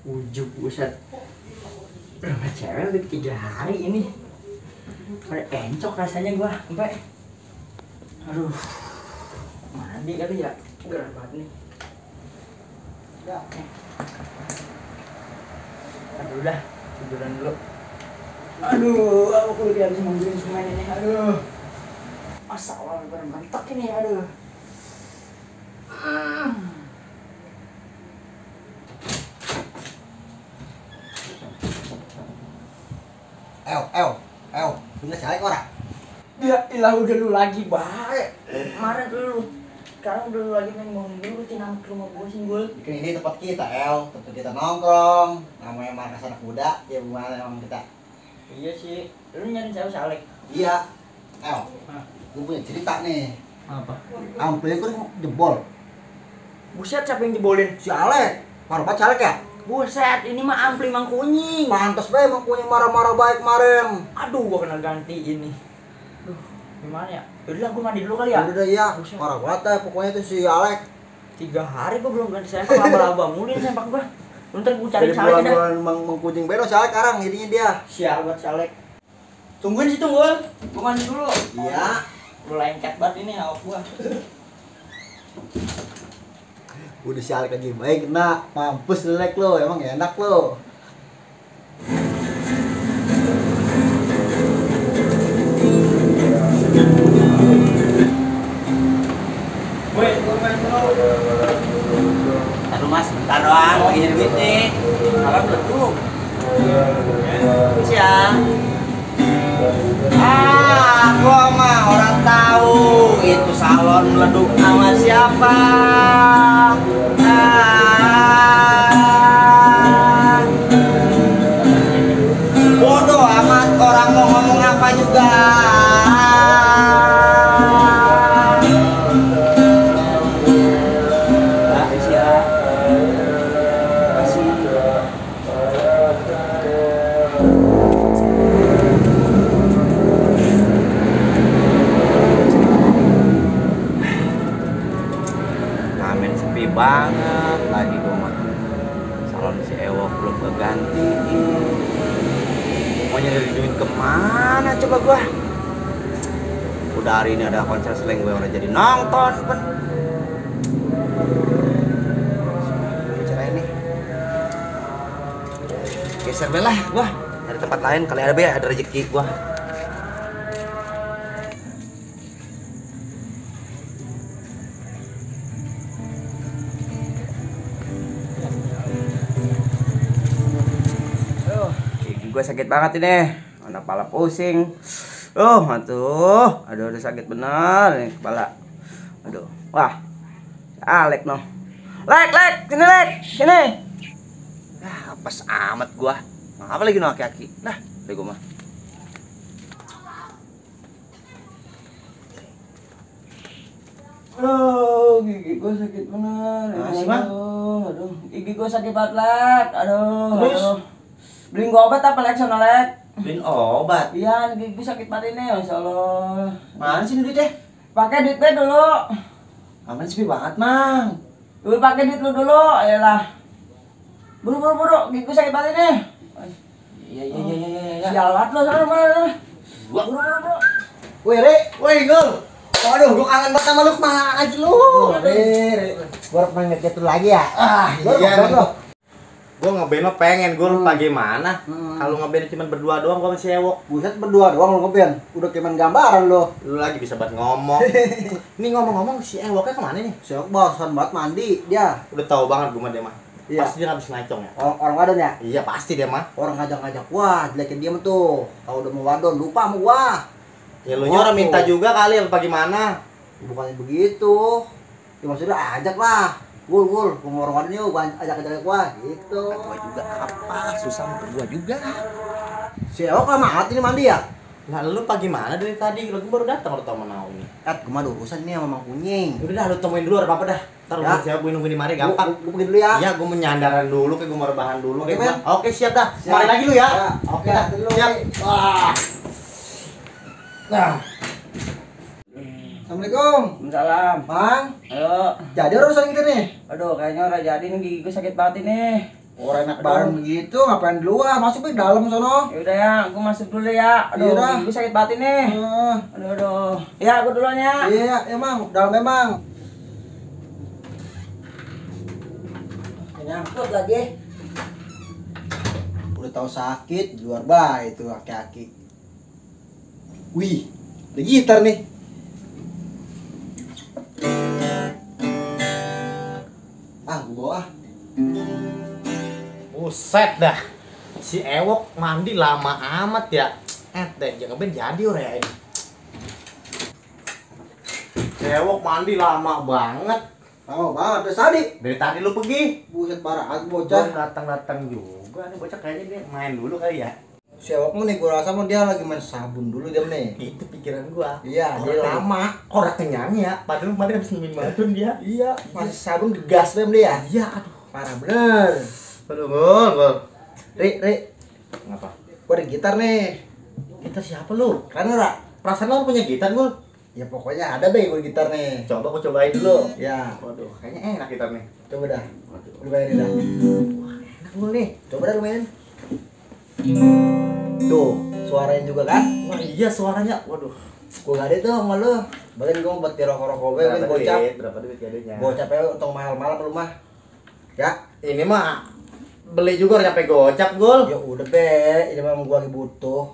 Ujuk buset. Berapa cewek udah 3 hari ini. Pada encok rasanya gua sampai. Aduh. Mandi kali ya. Gerah banget nih. Ya. Aduh dah, tiduran dulu. Aduh, aku udah habis mandiin semuanya ini. Aduh. Masa Allah berantak ini, aduh. Punya cewek orang? Ya ilah udah lu lagi baik. Kemarin lu. Sekarang udah lu lagi main mau nurutin sama ke rumah gua sih, Gul. Ini tempat kita, tempat kita nongkrong. Namanya markas anak muda, ya gimana emang kita? Iya sih. Lu nyari cewek salek. Iya. Gue punya cerita nih. Apa? Amplenya kan jebol. Buset, siapa yang jebolin? Si Alek. Parah banget Alek ya? Buset, ini mah ampli Mang Kunying. Pantes be emang punya marah-marah baik kemarin. Aduh, gua kena ganti ini. Duh, gimana ya? Yaudah, gua mandi dulu kali ya. Udah iya. Parah banget ya pokoknya tuh si Alek. 3 hari gua belum ganti sempak, laba-laba mulu ini sempak gua. Ntar gua cari salek dah. Bulan Mang Kucing bedo si Alek sekarang jadinya dia. Sial buat salek. Tungguin situ, Gul. Gua mandi dulu. Iya. Lu lengket banget ini awak gua. Udah si Alek lagi baik, nak. Mampus lelek lo, emang enak lo. Woi, gua main dulu. Aduh mas, bentar doang, lagi nyari duit nih. Salam belum? Terus ya. Gua mah orang tahu itu salon meleduk sama siapa. Bodoh amat orang mau ngomong apa juga. Banget lagi gua mah salon si Ewok belum keganti. Mau nyari duit kemana coba gua? Udah hari ini ada konser Slang gue udah jadi nonton kan. Bicara ini geser belah gua dari tempat lain kali ada rezeki gua. Gue sakit banget ini, mana kepala pusing. Aduh, sakit bener nih kepala. Aduh, wah, Alek noh. Lek, sini. Apes amat gua. Apa lagi noh kaki? Dah, deh gua mah. Aduh, gigi gue sakit bener. Aduh, gigi gue sakit banget, Lek. Aduh. Beliin gua obat apa, Lek, sana, Lek? Beliin obat? Iya, gigi sakit banget ini, Masya Allah. Mana sih duitnya? Pakai duit dulu. Aman sepi banget, Mang. Lu pakai duit lu dulu, ayolah. Buru, gigi sakit banget ini. Iya. Sial banget lu, sana, mana? Buru. Woi, Gul. Waduh, gua kangen banget sama lu, kemana aja lu? Gua harus main ngechat lagi ya? Iya. Gue ngeband mah pengen, gue lupa gimana. Kalau ngeband cuma berdua doang, gue masih Ewok. Buset, berdua doang lu ngeband. Udah kayak main gambaran lo. Lu lagi bisa banget ngomong. Ini ngomong-ngomong si Ewoknya kemana nih? Si Ewok barusan banget mandi dia. Udah tahu banget gue mah dia mah. Iya. Pasti dia habis ngacong ya. Orang wadon ya? Iya pasti dia mah. Orang ngajak-ngajak, wah jelekin dia tuh. Kalau udah mau wadon lupa sama gua. Ya lu orang minta juga kali apa gimana? Bukannya begitu. Ya maksudnya ajak lah. Gul, gua mau orang wadon yuk, ajak-ajak gua gitu. Gua juga apa? Susah sama gua juga. Si Ewok lama amat ini mandi ya? Nah lu pagi mana dari tadi? Lu baru datang lu tau mana ini. Gua ada urusan ini sama Mang Kunying. Udah dah lu temuin dulu apa-apa dah. Ntar lu siap gue nungguin di mari gampang. Gua pergi dulu ya. Iya, gua mau nyandaran dulu, kayak gua mau rebahan dulu. Oke, men. Oke, siap dah. Siap. Mari lagi lu ya. Oke, dulu. Siap. Wah. Nah. Assalamualaikum. Salam. Mang, Ayo. jadi urusan kita nih. Aduh, kayaknya udah jadi nih, gigi gue sakit banget ini. Orang enak bareng begitu, ngapain di luar? Masuk ke dalam sono. Ya udah ya, aku masuk dulu ya. Aduh, Iya. gue sakit batin nih. Aduh. Ya, aku duluan ya. Iya, emang, dalam memang. Nyangkut lagi. Udah tahu sakit, di luar baik itu aki-aki. Wih, ada gitar nih. Ah, gua bawa. Buset dah. Si Ewok mandi lama amat ya. Deh, jangan ben jadi orang ini. Si Ewok mandi lama banget. Lama banget, udah tadi. Dari tadi lu pergi. Buset parah, aku Bocah bocah. datang-datang juga. Nih bocah kayaknya dia main dulu kali ya. Si Ewok nih, gua rasa mah dia lagi main sabun dulu dia nih. Itu pikiran gua. Iya, dia lama. Orang kenyang ya. Padahal kemarin habis nemuin madun dia. Iya, masih sabun gegas dia. Iya, aduh. Parah bener. Aduh, gol. Ri, Ngapa? gua ada gitar nih. Gitar siapa lu? Keren ora? Perasaan lu punya gitar, Gul? Ya pokoknya ada deh gua gitar nih. Coba aku cobain dulu. Ya, Waduh, kayaknya enak gitar nih. coba dah. Waduh, Lu mainin dah. enak Gul nih. Coba dah lu mainin. Tuh, suaranya juga kan? Wah, iya suaranya. Waduh. Gua gak ada tuh sama lu. Bagian gua buat di rokok-rokok gue, kan gocap. Berapa duit gadenya? Gocap ya untung mahal-mahal rumah. Ya, Ini mah beli juga nyampe gocap, Gul. ya udah be, ini memang gua lagi butuh.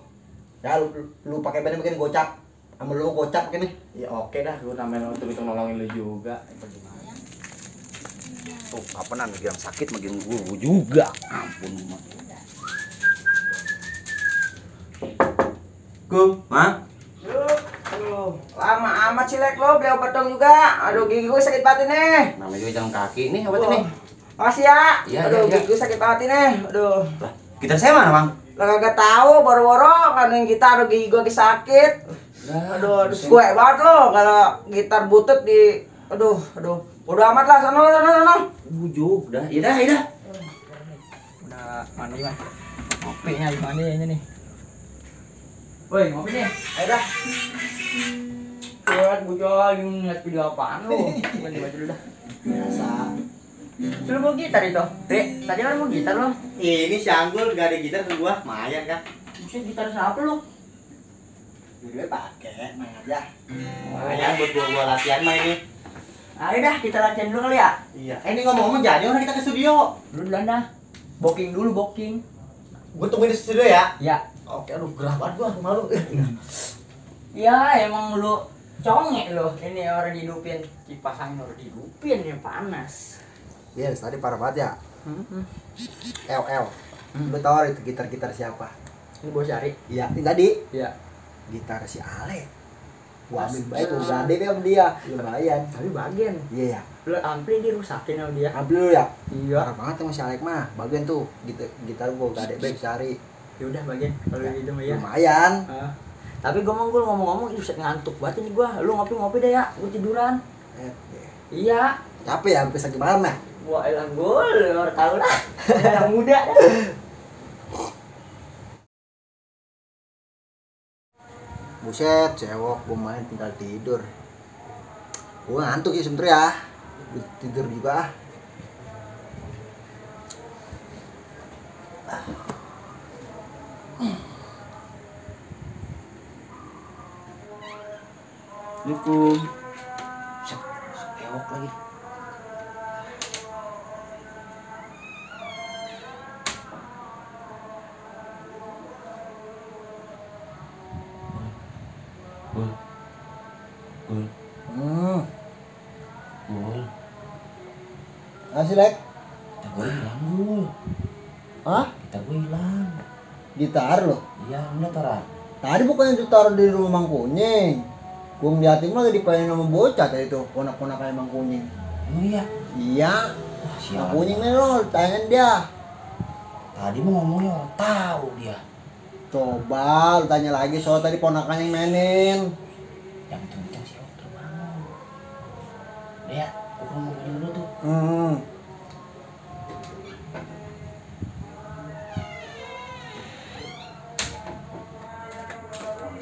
Ya lu pakai band bikin gocap. Sama lu gocap gini. Ya oke dah, gua namanya untuk nolongin lu juga. Bagaimana? Tuh, kapanan yang sakit makin gua juga. Ampun, mah. Kum, Mak. Aduh, lama amat sih Lek lo, beli obat dong juga. Aduh, gigi gue sakit banget nih. Namanya juga jalan kaki nih obat ini. Makasih ya. Iya, Aduh, iya. gigi gue sakit banget nih. Aduh. Lah, gitar saya mana, Bang? Lah kagak tahu, boro-boro kan yang gitar, aduh gigi gue lagi sakit. Aduh, gue banget lo kalau gitar butut di aduh. Udah amat lah, sana. Bujuk dah. Iya dah. Udah mandi mah. Ngopinya di mandi ini nih. Woi, ngopi nih. Ayo dah. Buat bujol ngeliat video apaan lu? Ganti baju dulu dah. Biasa. Lu mau gitar itu? Dek, tadi kan mau gitar lo. Ini si Anggul gak ada gitar ke gua, lumayan kan? Buset, gitar siapa lu? Gue pakai, main aja. Lumayan buat gua latihan mah ini. Ayo dah, kita latihan dulu kali ya. Iya. Ini ngomong-ngomong jadi orang kita ke studio. Dulu duluan dah. Booking dulu, booking. Gua tungguin di studio ya. Ya. Oke, aduh gerah banget gua, malu. Ya, emang lu congek lo. Ini orang dihidupin. Kipas angin orang dihidupin, ya panas. Iya, tadi parah banget ya. Lu tahu itu gitar siapa? Ini bos cari. Iya, ini tadi Iya. gitar si Ale. Gua ambil baik, gua gade sama dia. Lumayan. Tapi bagian. Iya ya. Lu ampli dirusakin sama dia. Ambil dulu ya. Iya. Parah banget sama si Alek mah. Bagian tuh gitar gua gade baik cari. Ya udah bagian. Kalau gitu mah ya. Lumayan. Tapi gue ngomong-ngomong itu ngantuk banget ini gua. Lu ngopi deh ya. Gua tiduran. Iya. Capek ya sampai sakit malam ya. Wah, elang gol, orang tahu lah. Elang muda. Buset, cewek gua main tinggal tidur. Gua ngantuk sih sebenernya ya. Gua tidur juga. Assalamualaikum. Buset, cewek lagi. Gul. Masih Lek? Gitar gua hilang, Gul. Hah? Gitar gua hilang. Gitar lo? Iya, udah taruh. Tadi bukannya ditaruh di rumah Mang Kunying. Gua ngeliatin mah lagi dipainin sama bocah tadi tuh, ponak-ponakan Mang Kunying. Emang iya? Iya, Wah, Mang sialan. Kunying nih lo, tanyain dia. Tadi mau ngomongnya orang tahu dia. Coba lu tanya lagi soal tadi ponakan yang mainin. Yang kencang sih waktu bangun. Udah ya, gua ke rumah gua dulu tuh.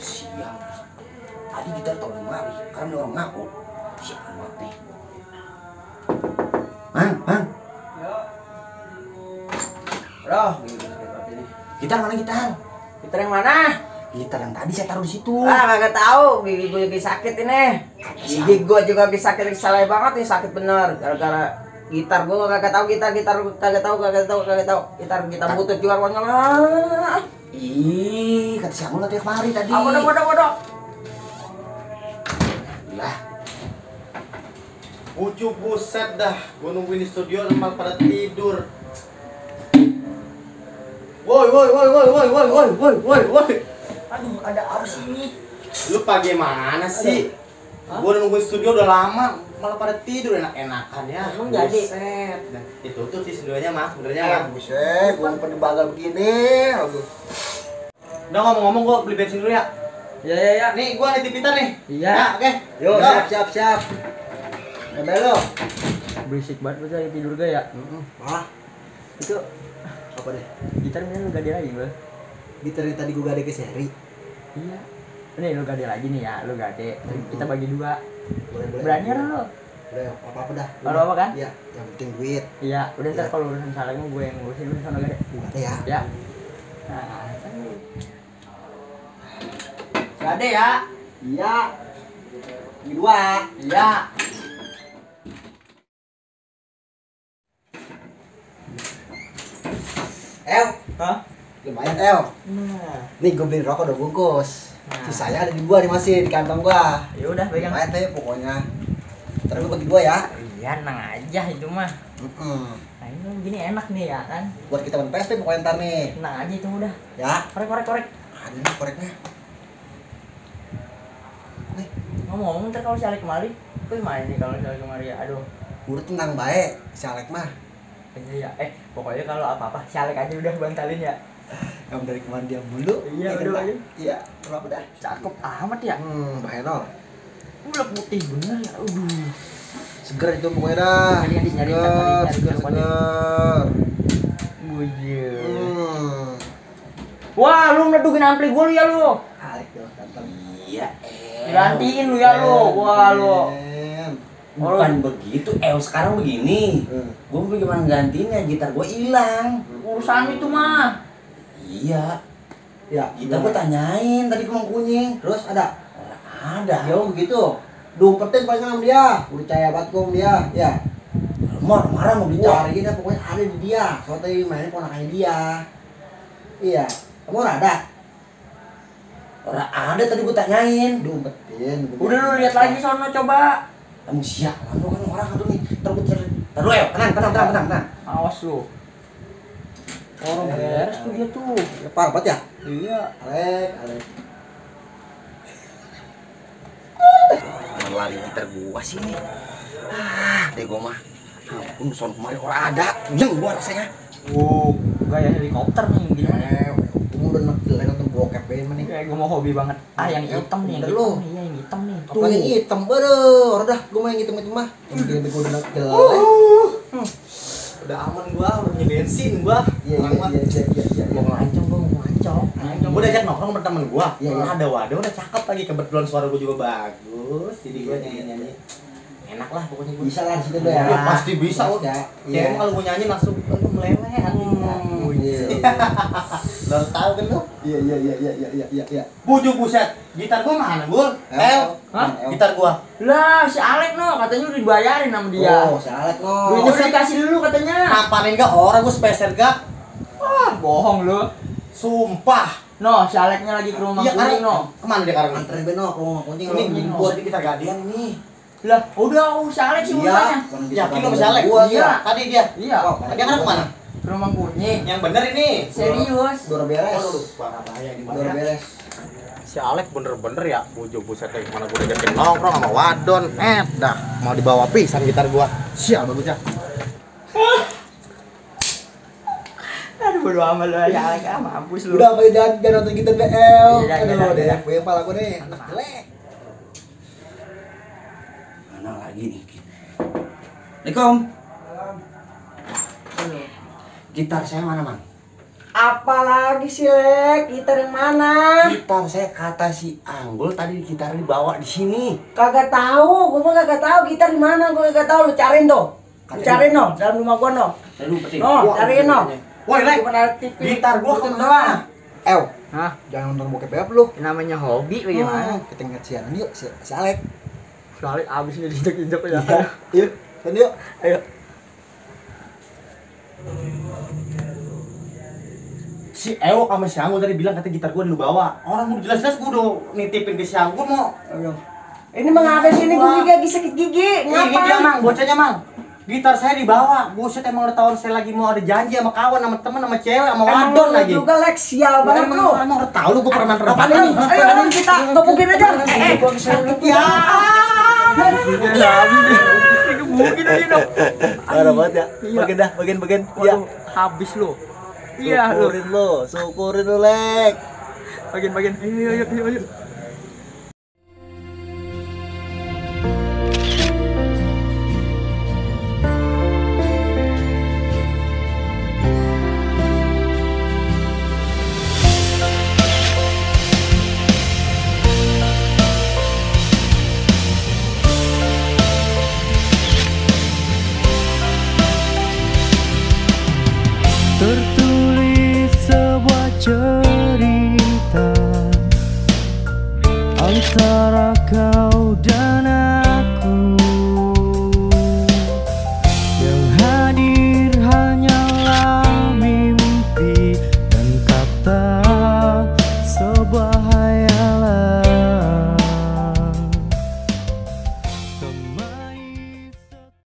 Siang. Tadi kita tahu di mari, karena orang ngaku. Siang banget nih. Mang. Aduh. Gitar mana gitar? Gitar yang mana? Gitar yang tadi saya taruh di situ. Ah, kagak tahu. Gigi gue lagi sakit ini. Gigi gue juga lagi sakit, salah banget nih, sakit bener. Gara-gara gitar gue kagak tahu, gitar kagak tahu. Gitar butut juga warnanya. Ih, kata siapa lo tiap hari tadi? Ah, bodoh. Lah. Ucu buset dah. Gua nungguin di studio malah pada tidur. Woi. Aduh, ada apa sih ini? Lu pagi mana sih? Gua nungguin studio udah lama, malah pada tidur enak-enakan ya. Emang jadi? Buset. Nah, ditutup sih studionya, Mas. Sebenarnya, Mas. Buset, gua pada bagal begini. Aduh. Udah ngomong-ngomong gua beli bensin dulu ya. Ya. Nih, gua nitip gitar nih. Iya. Ya, oke. Yo, siap. Sampai lo. Berisik banget gue tadi tidur gak ya? Ah, Itu apa deh? gitar ini lu gade lagi, Bang. Gitar yang tadi gua gade ke seri. Iya. Ini lu gade lagi nih ya, lu gade. Terus kita bagi dua. Boleh. Berani lu? Udah, apa-apa dah. Kalau apa kan? Iya, yang penting duit. Iya, udah ntar Iya. kalau urusan salahnya gue yang ngurusin, lu sana gade. Gua ada ya. Ya. Nah, kan lu. Gade ya. Iya. Bagi dua. Iya. Hah? Lumayan, El. Nah. Nih gue beliin rokok 2 bungkus. Nah. Sisanya ada di gua nih, masih di kantong gua. Ya udah pegang. Lumayan deh pokoknya. Ntar gua bagi 2 ya. Iya, nang aja itu mah. Nah, ini begini enak nih ya kan. Buat kita main PS pokoknya ntar nih. Nang aja itu udah. Ya. Korek. Ada nih koreknya. Nih, Ngomong ntar kalau si Alek kemari, gue main nih kalau si Alek kemari ya. Aduh. udah tenang baik si Alek mah. Iya. Pokoknya kalau apa-apa si Alek aja udah bantalin ya. Kamu dari kemarin dia mulu. Iya, udah aja. Iya, berapa dah? Cakep amat ya. Bahaya no. Udah putih bener ya. Aduh. Seger itu pokoknya dah. Nyari. Seger. Bujur. Wah, lu ngedugin ampli gue lu ya lu. Alek tuh ganteng. Iya. Gantiin lu ya lu. Wah lu. Bukan begitu, sekarang begini. Gue bagaimana gantinya, gitar gue hilang. Urusan itu mah. Iya. Ya, Gitar gue tanyain tadi ke Mang Kunying. Terus ada? Ada. Ya begitu. Diumpetin paling sama dia. Udah percaya banget gua sama dia. Ya. Marah sama gua. Dicariin dah pokoknya ada di dia. Soalnya tadi mainin ponakannya dia. Iya. Kamu ada? Orang ada tadi gue tanyain. Diumpetin. Udah lu lihat lagi sono coba. Kamu siapa? Lu kan orang aduh nih. Terus Taruh ya, tenang. Awas lu. Orang beres tuh dia tuh. Ya parah banget ya? Iya. Alek. lari gitar gua sih nih. Deh gua mah. Ampun, son kemarin orang ada. Yang gua rasanya. Gaya helikopter nih gimana? Kamu udah nonton bokep ini mah nih. Kayak gua mau hobi banget. Yang hitam nih, Udah lu. Iya, yang hitam nih. Apalagi yang hitam, baru. Udah, gua mau yang hitam mah. Yang gua udah jelek. Udah aman gua, udah punya bensin gua. Iya. Mau ngelancong gua, mau ngelancong. Gua udah ajak nongkrong sama temen gua. Iya. Ada wadah udah cakep lagi, kebetulan suara gua juga bagus. Jadi gua nyanyi-nyanyi. Enak lah pokoknya gua. Bisa lah di situ deh ya. Ya, pasti bisa. Ya. Ya emang kalau gua nyanyi langsung meleleh hatinya. Lo tahu kan lu? Iya. Bujuk buset. Gitar gua mana, Bul? Hah? Gitar gua. Lah, si Alek no, katanya udah dibayarin sama dia. Oh, si Alek no. Duitnya udah dikasih dulu katanya. Namparin gak orang gua spesial gak? Wah, bohong lu. Sumpah. No, si Aleknya lagi ke rumah Iya kuning kan? no. Kemana dia sekarang? Anterin Beno ke rumah kuning Ini Kuning, buat kita gadean nih. Lah, udah si Alek sih urusannya. Yakin lo masih Alek? Gua, iya. Tadi dia. Iya. Dia kan kemana? Ke rumah kuning. Yang bener ini. Serius. Udah beres. Parah bahaya di Udah beres. Si Alek bener-bener ya, bujuk buset kayak kemana gue diajakin nongkrong sama wadon. Dah, mau dibawa pisan gitar gua. Sial bagusnya. Aduh, bodo amat lu ya Alek, mampus lu. Udah apa jangan nonton kita BL. Iya, Aduh, iya. deh, gue kepala gue nih. Anak jelek. Mana lagi nih? Assalamualaikum. Gitar saya mana, Man? Apalagi sih, Lek? Gitar yang mana? Gitar saya kata si Anggul tadi gitar dibawa di sini. Kagak tahu, gua mah kagak tahu gitar di mana, gua kagak tahu. Lu cariin tuh. Lu cariin no, dalam rumah gua no. Saya lupa sih. No, cariin no. Woi, Lek. Cuma ada TV. Gitar gua Itu kemana? doang. Hah? Jangan nonton bokep beb lu. Namanya hobi bagaimana? Kita ingat siaran yuk, si Alek. Soalnya abis ini diinjek-injek ya. Yuk, kan yuk. Ayo. Si Ewok sama si Anggun tadi bilang kata gitar gua lu bawa. Orang udah jelas-jelas gua udah nitipin ke si Anggun mau. Ini mengapa sih ini gue lagi sakit gigi? Ini dia mang, bocahnya mang. Gitar saya dibawa. Buset emang udah tahun saya lagi mau ada janji sama kawan, sama temen, sama cewek, sama wadon lagi. Juga Lex, sial banget lu. Emang udah tahu lu gua pernah main Apa rebahan nih? ini. Ayo kita topokin aja. Gua sakit ya. Mungkin aja dong. Parah banget ya. Bagian dah, bagian. Iya. Habis lu. Iya lu. Syukurin lu, Lek. Bagian. Ayo. Tertulis sebuah cerita antara